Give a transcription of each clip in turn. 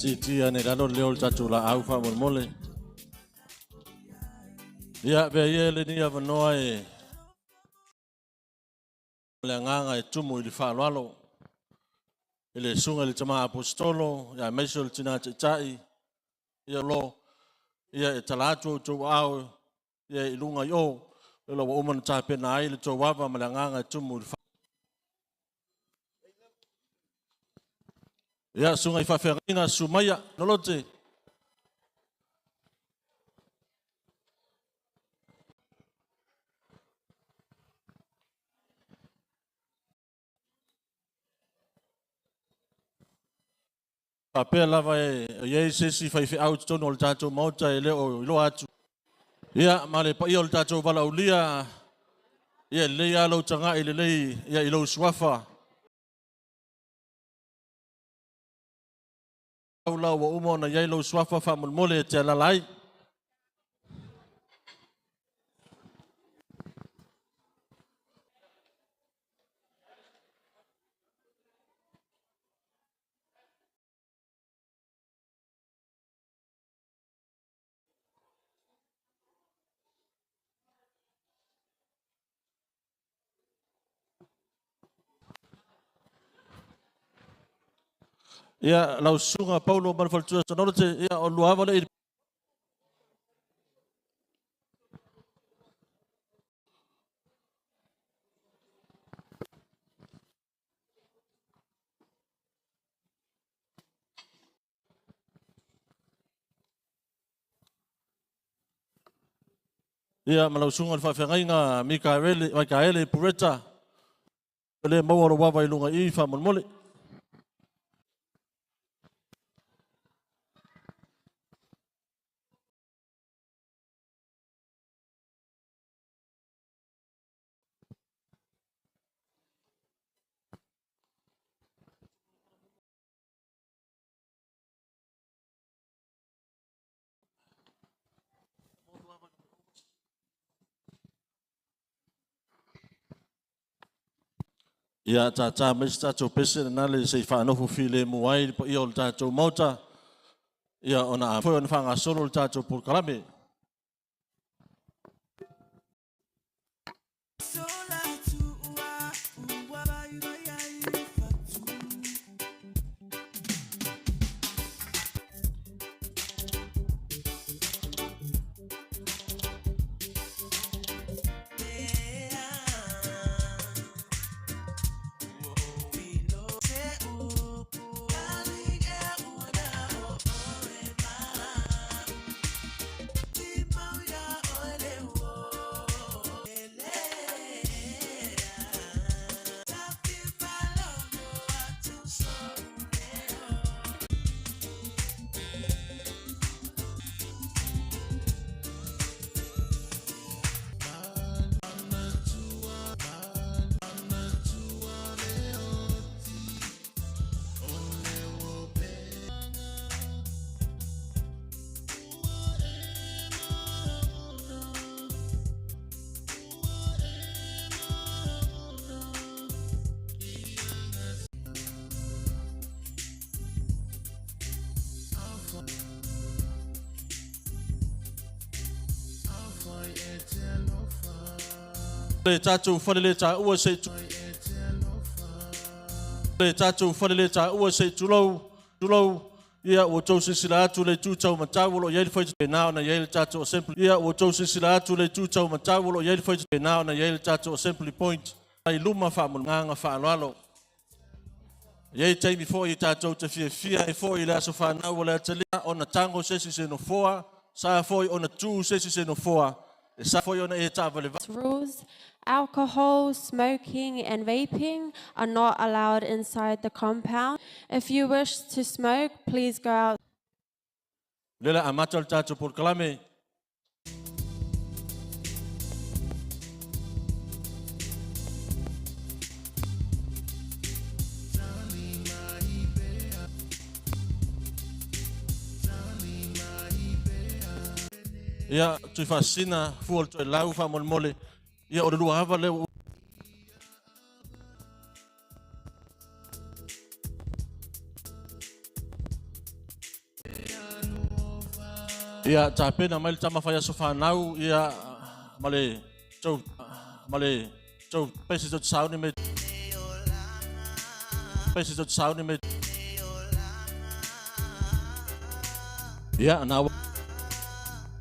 Tiitii ane i lalo le leo o le tatou laau faamolemole. Ia, avea ia lenei avanoa e le agaga e tumu i le faaaloalo i le susuga i le tama Aposetolo, ia aemaise o le tina taitai, ia lo, ia e tala atu outou aao ia i luga i o, o ua uma ona tapena ai le tou ava ma le agaga e tumu i le Ia, susuga i faafeagaiga, susu maia, nolote. Faapea lava e i ai se isi faifeau i totonu o le tatou Maota e le o iloa atu. Ia, ma le paia o le tatou valaaulia, ia lelei lava lou tagai lelei ia i lou suafa. La ua uma ona i ai lou suafa faamolemole e te alaala ai. Ia, lau susuga Paulo ma le faletua Sonolote, ia, o lua ava lea i Ia, ma lau susuga i le faafeagaiga Mikaele, Mikaele Pureta, le maua lou ava i luga i faamolemole. Ia tātā mai se tatou pese lena le se i faanofo filemu ai le paia o le tatou Maota, ia ona a foi ona faagasolo le tatou polokalame. Le tatou fale le taua se le tatou fale le taua se tulou tulou. Ia ua outou silasila atu le itu tau matau o lo o i ai le fai na ona i ai le tatou assembly. Ia ua outou silasila atu le itu tau matau o lo o i ai le fai na ona i ai le tatou assembly point i luma faamolemole faaaloalo. E i ai taimi foi i tatou te fiafia ai foi i le aso fanau o le atalia ona tango se isi se nofoa, sa foi ona tu se isi se nofoa. E sa foi ona e taavale Rules. Alcohol, smoking, and vaping are not allowed inside the compound. If you wish to smoke, please go out. Le la amata o le tatou polokalame. Ia, Tuifaasisina, fua o le toelau faamolemole. Ia, o le lua ava lea ua Ia, tapena mai le tama fai aso fanau, ia, ma le tou, ma le tou pese tou sauni me, pese tou sauni me. Ia, na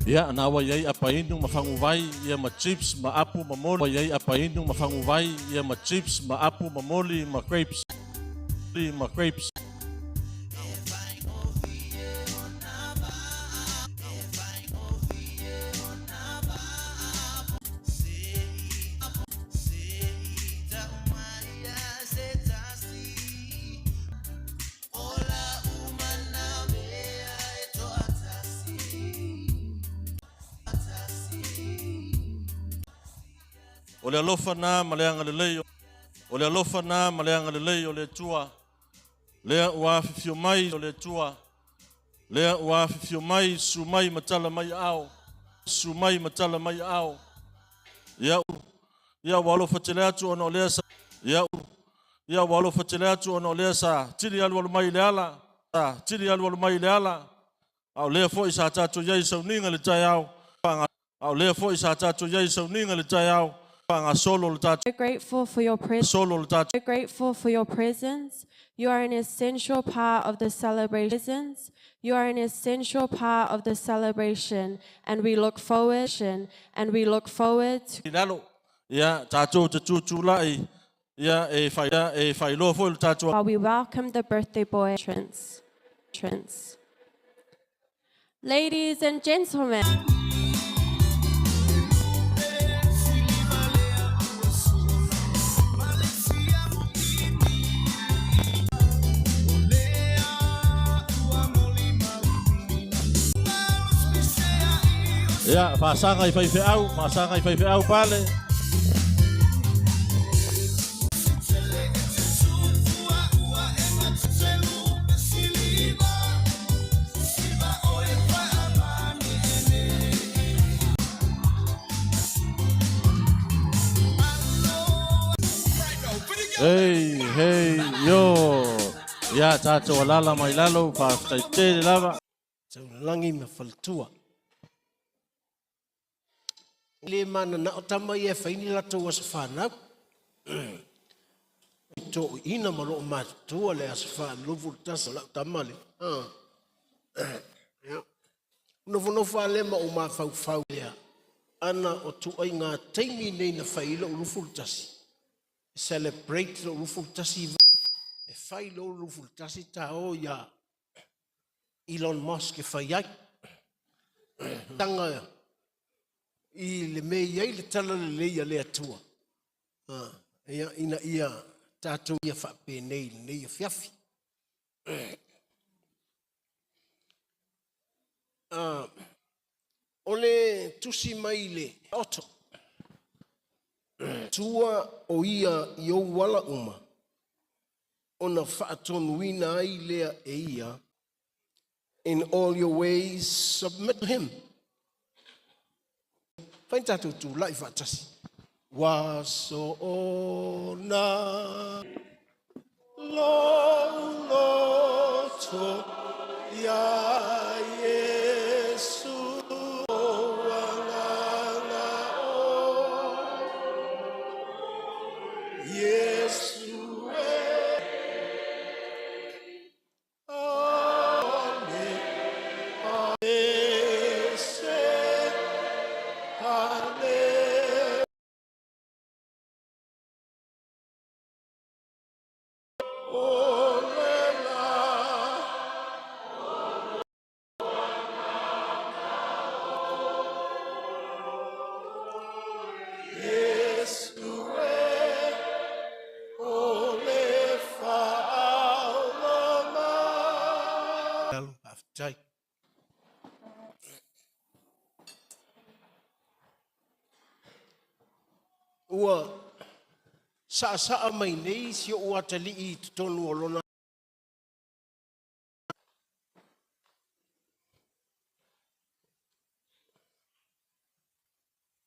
ia, na ua iai apainu ma faguvai, ia ma chips ma apu ma moli. Ua iai apainu ma faguvai, ia ma chips ma apu ma moli ma grapes. Ma grapes. O le alofa na ma le agalelei, o le alofa na ma le agalelei o le Atua, lea ua afifio mai o le Atua, lea ua afifio mai, susu mai ma tala mai aao, susu mai ma tala mai aao. Ia, ia ua alofa tele atu ona o lea sa, ia, ia ua alofa tele atu ona o lea sa tili alualu mai i le ala, sa tili alualu mai i le ala, a o lea foi sa tatou i ai i sauniga i le taeao, a o lea foi sa tatou i ai i sauniga i le taeao, faagasolo le tatou So grateful for your presence. solo le tatou So grateful for your presence. You are an essential part of the celebration. You are an essential part of the celebration, and we look forward and we look forward to i lalo. Ia, tatou te tutulai, ia, e whai, ia, e whailoa foi le tatou while we welcome the birthday boy entrance. Entrance. Ladies and gentlemen. Ia, faasaga i faifeau, faasaga i faifeau pale. Hey, hey, yo. Ia, tatou alala mai lalo, faafetai tele lava. Taulalagi ma faletua. Le mananao tama ia e fai ni latou aso fanau. I toeaiina ma loo matutua le aso 21 o lau tama le. Ia. Nofonofo lava lea ma ou mafaufau lea, ana o tuaiga taimi nei na fai ai lou 21, e celebrate lou 21, e fai lou 21 ta o ia Elon Musk e fai ai. Tanga i le mea i ai le tala lelei a le Atua. Ia, ina ia tatou ia faapenei i lenei afiafi. O le tusi mai le oto. Tua o ia i ou ala uma, ona faatonuina ai lea e ia. In all your ways submit to him. Fai tatou tulai faatasi. Ua soona lou loto iā Iesu lou agaga o Iesu e Ale, ale, se, ale. O le la. Ua saasaa mai nei si ou atalii i totonu o lona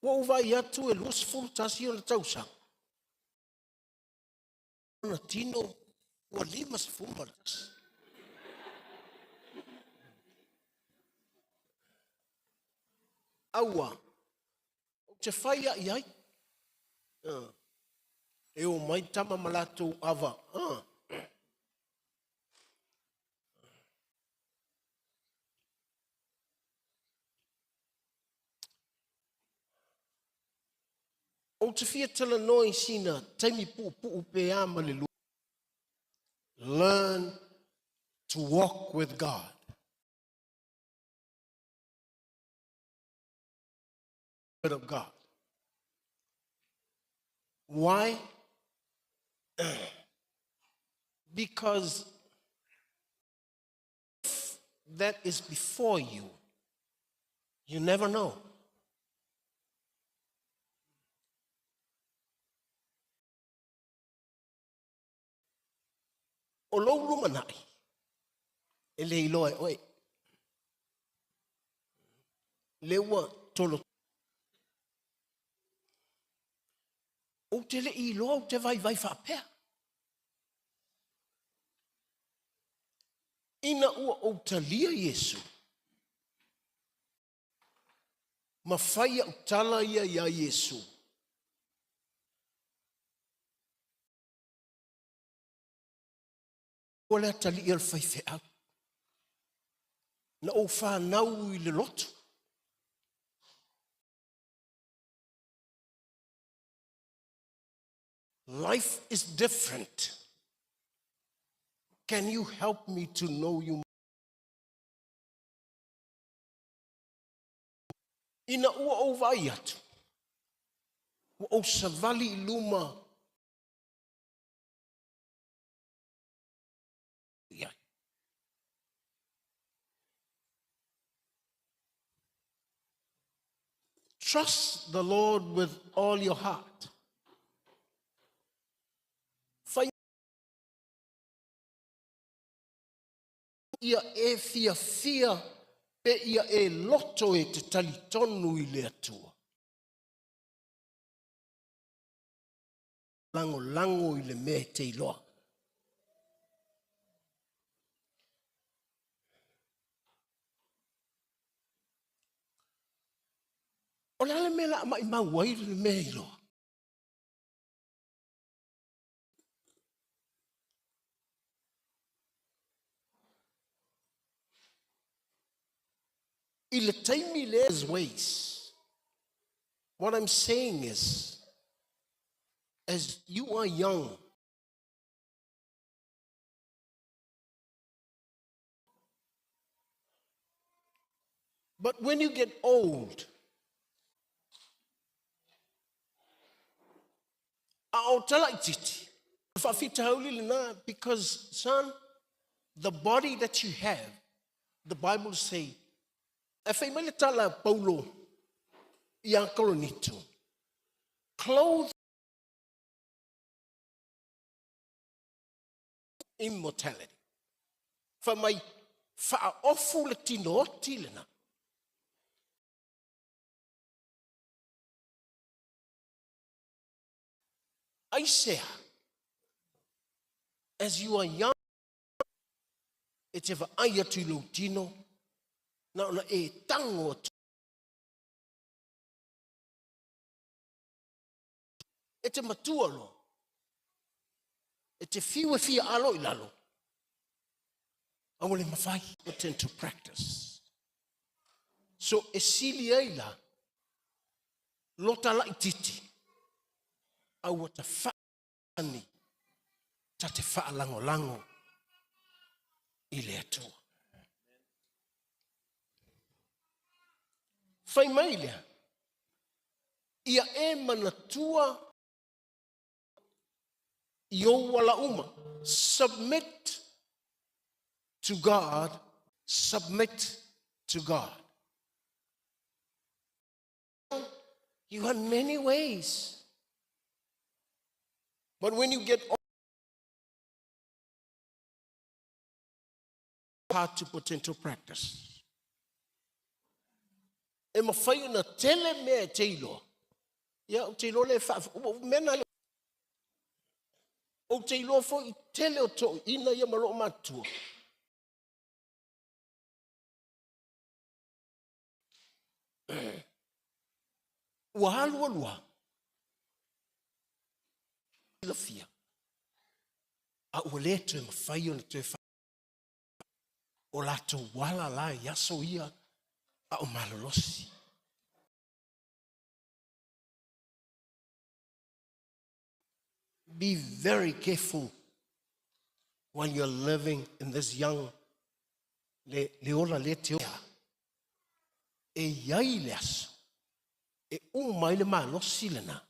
Ua ou vaai atu e 21 ona tausaga. Ona tino ua 51. Aua, ou te fai ai ai. E o mai tama ma latou ava. Ou te fia talanoa i sina taimi puupuu pe a ma le lua. Learn to walk with God. Word of God. Why? Because that is before you, you never know. O lou lumanai, e le iloa e oe. Le ua tolo. Ou te le iloa ou te vaivai faapea. Ina ua ou talia Iesu, ma fai au tala ia iā Iesu. Ua le atalii o le faifeau. Na ou fanau i le lotu. Life is different. Can you help me to know you? Ina ua ou vaai atu, ua ou savali i luma i ai. Trust the Lord with all your heart. Fai ia e fiafia pe ia e loto e te talitonu i le Atua. Lagolago i le mea e te iloa. O le a le mea o le a maumau ai le mea iloa? I le taimi lea ways. What I'm saying is, as you are young, but when you get old, a o talaititi, faafitauli lena, because son, the body that you have, the Bible say, e fai mai le tala a Paulo ia Korinito, clothe immortality. Fai mai, faaofu le tino oti lena. Aisea, as you are young, e te vaai atu i lou tino, na ona e tango atu. E te matua loa, e te fiu e fia alo i lalo, a ua le mafai. Put into practice. So e sili ai la, lota laititi, a ua tafani ta te faalagolago i le Atua. Fai mai lea, ia e manatua i ou ala uma. Submit to God, submit to God. You have many ways. But when you get hard to put into practice. E mafai ona tele mea e te iloa. Ia, ou te iloa le faa... mea na le... Ou te iloa foi i tele o toeaiina ia ma loo matua. Ua alu alu lava, silafia, a ua le toe mafai ona toe fa o latou ala la i aso ia a o malolosi. Be very careful while you're living in this young le, le ola le te ola. E iai le aso, e uma ai le malosi lena.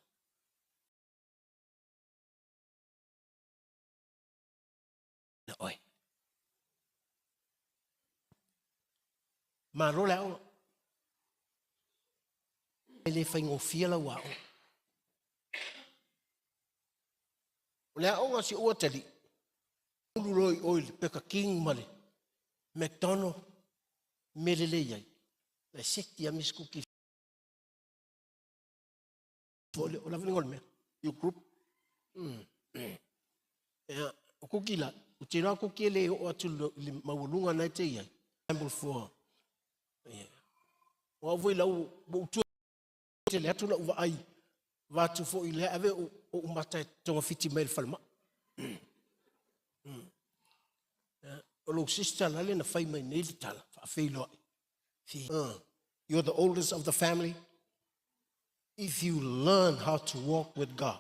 Na oe. Malo le aoga. E le faigofie lau aoga. O le aoga si ou atalii, ulu loa i o i le Burger King ma le McDonald, mea lelei ai. E seki lava misikuki foi lea, o le a o le mea, your group. Ia, o kuki la, ou te iloa kuki e le oo atu i le maualuga na e te i ai. Example for, yeah. O au foi lau, ua ou tua tele atu lau vaai, vaatu foi le ave o ou mata e togafiti mai i le falemai. O lou sister la le na fai mai nei le tala, faafeiloai. You're the oldest of the family. If you learn how to walk with God,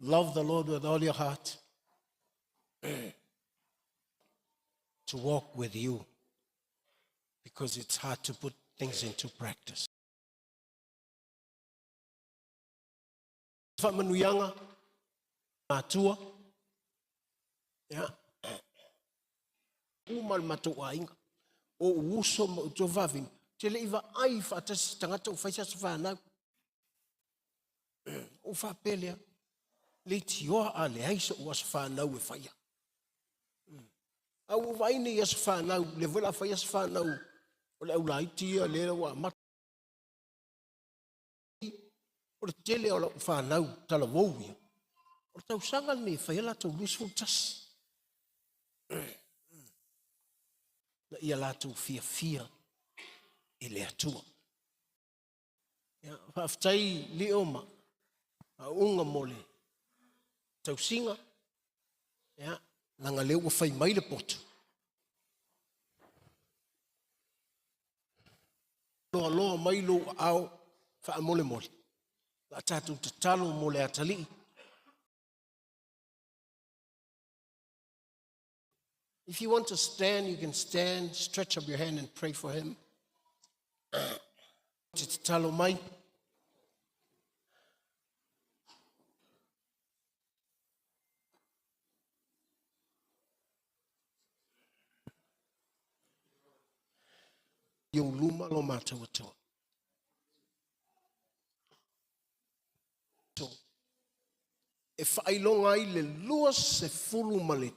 love the Lord with all your heart, to walk with you, because it's hard to put things into practice. Faamanuiaga, matua, ia, uma le matou aiga, o ou uso ma ou tuafafine, te le i vaai faatasi tagata ua fai se aso fanau. Ou faapea lea, leitioa a leai so'u aso fanau e faia. A ua vaai nei i aso fanau, lea foi o le a fai aso fanau o le aulaiti ia lea ua amata. O le tele o lau fanau talavou ia, o le tausaga lenei e fai ai latou 21. Na ia latou fiafia i le Atua. Ia, faafetai Lio ma auuga mo le tausiga. Ia, leaga lea ua fai mai le potu. Loaloa mai lou aao faamolemole. La tatou tatalo mo le atalii. If you want to stand, you can stand, stretch up your hand and pray for him. Te tatalo mai. I ou luma lo matou Atua. E faailoga ai le 21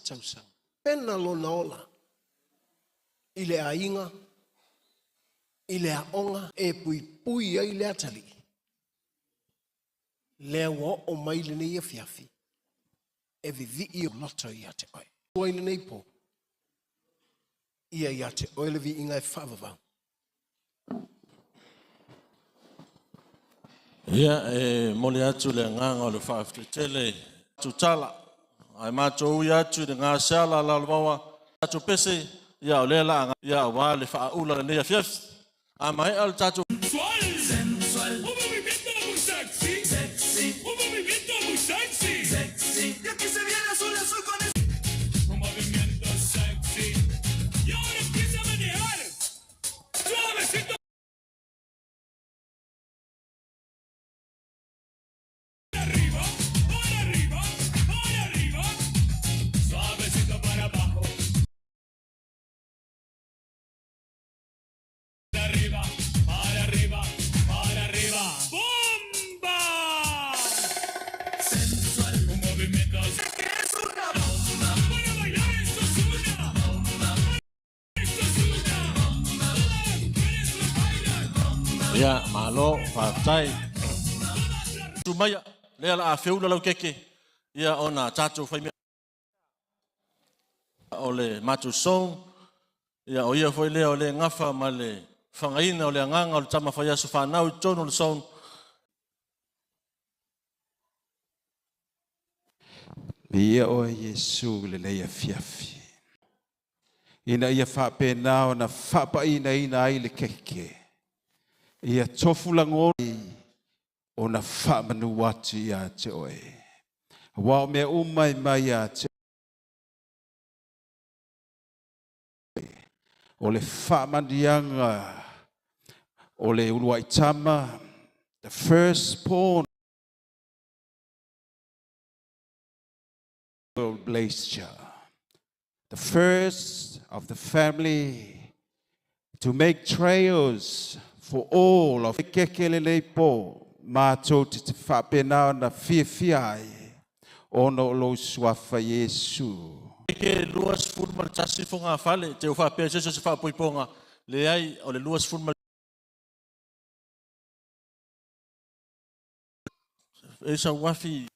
tausaga. Pena lona ola i le aiga, i le aoga e puipui ai le atalii. Lea ua oo mai lenei afiafi e vivii o loto ia te oe. Ua i lenei po, ia ia te oe le viiga e faavavau. Ia, e momoli atu le agaga o le faafetai tele tutala. Ae matou ui atu i le gasea la lalovaoa tatou pese, ia o lea la ia aua le faaula lenei afiafi. A maea le tatou Sensual, un movimiento muy sexy, sexy, un movimiento muy sexy, sexy. Y aquí se viene azul azul con el un movimiento sexy. Y ahora empieza a menear, suavecito. Arriba, para arriba, para arriba, suavecito para abajo. Arriba, para arriba. Ia, malo, faafetai. Tu maia, lea la a feula lau keke, ia ona tatou fai mea o le matou song, ia o ia foi lea o le gafa ma le fagaina o le agaga o le tama fai aso fanau i totonu o le song. Viia oe Iesu i lenei afiafi. Ina ia faapena ona faapainaina ai le keke. Ia tofu lagona ona faamanu atu ia te oe. Aua o mea uma e mai ia te oe. O le faamanuiaga o le uluai tama, the firstborn will bless you. The first of the family to make trails for all of keke lenei po matou te faapena ona fiafia ai ona o lou suafa Iesu. Ke 21 fogafale, te o faapea se se faapoipoga, leai o le 20 ma e sauafi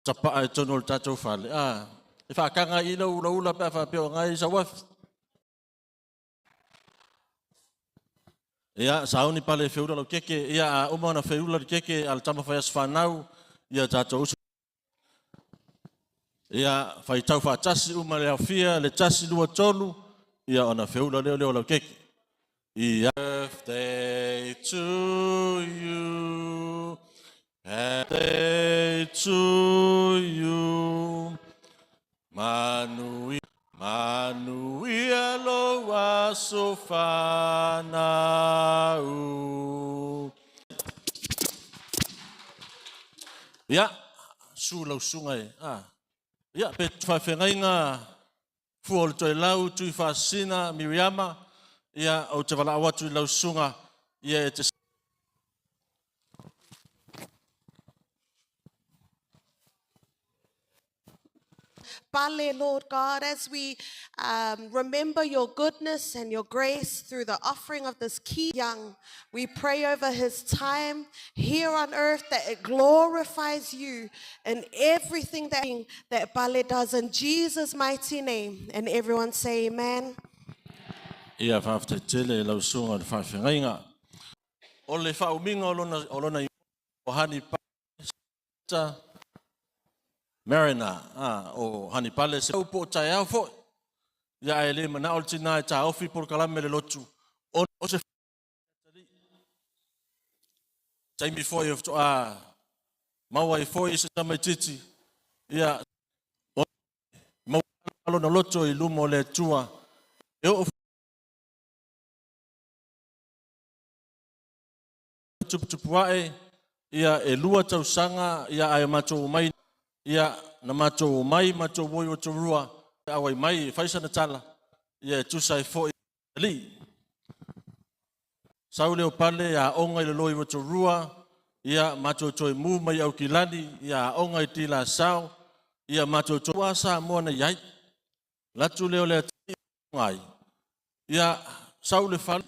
tapaa i totonu o le tatou fale. Ah, e faakaga i lau ulaula pe a faapea o ngai sauafi. Ia, sauni pale e feula lau keke, ia a uma ona feula le keke a le tama fai aso fanau, ia tatou usu. Ia, faitau faatasi uma le aofia, le 1, 2, 3, ia ona feula lea o lea o lau keke. Ia, birthday to you. Happy birthday to you. Manuia, manuia lou aso fanau. Ia, su lau suga e. Ah. Ia, pe faafeagaiga fua o le toelau, tui faasina, Miriama, ia, ou te valaau atu i lau susuga, ia e te Pale, Lord God, as we remember your goodness and your grace through the offering of this key young, we pray over his time here on earth that it glorifies you in everything that Pale does in Jesus' mighty name. And everyone say amen. Ia, faafetai tele i lau susuga o le faafeagaiga. O le faaumiga o lona o Hani Pa Marina, ah, o Hanipale se po o taeao foi. Ia ae le manao le tina e taofi polokalame le lotu. O, o se taimi foi o faatoa maua ai foi se tamaitiiti. Ia, o maua lona loto i luma o le Atua. E oo tuputupu ae, ia e 2 tausaga, ia ae matou mai, ia na matou mai, matou oi o Rotorua, auai mai e fai sana tala, ia e tusa ai foi alii. Sau leo pale aoga i le loi Rotorua, ia matou toe mu mai Aukilani, ia aoga i Tila Sao, ia matou toe sa moa na iai. Latu leo le ati ngai. Ia sau le fale,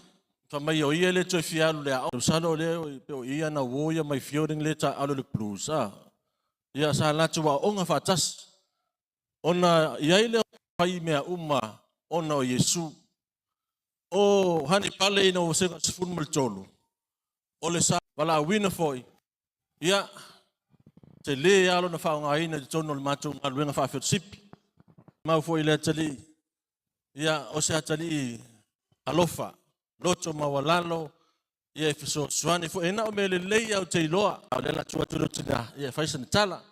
fa mai o ia le toe fialu le ao. Salo le pe o ia na wo ia mai fioring le ta alo le blues. Ah. Ia sa latu wa onga faatasi. Ona iai le fai mea uma ona o Iesu. O hani pale ina o sega 13. O le sa valaauina foi. Ia te le alo na faaaogaina i totonu o le matou galuega faafetosipi. Mau foi le atalii. Ia o se atalii alofa, loto maualalo, ia e fesoasoani foi. E na o mea lelei au te iloa. O le la atu atu le tina, ia e fai sana tala.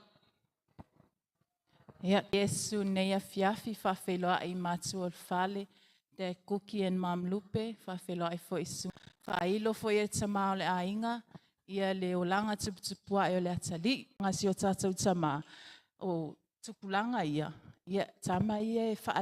Ia, Iesu nei afiafi faafeiloai matua o le fale, te Kuki and Mam Lupe, faafeiloai foi su. Faailo foi e tamā o le aiga, ia le olaga tuputupuae o le atalii. Nga si o tātou tamā, o tupulaga ia, ia tama ia e wha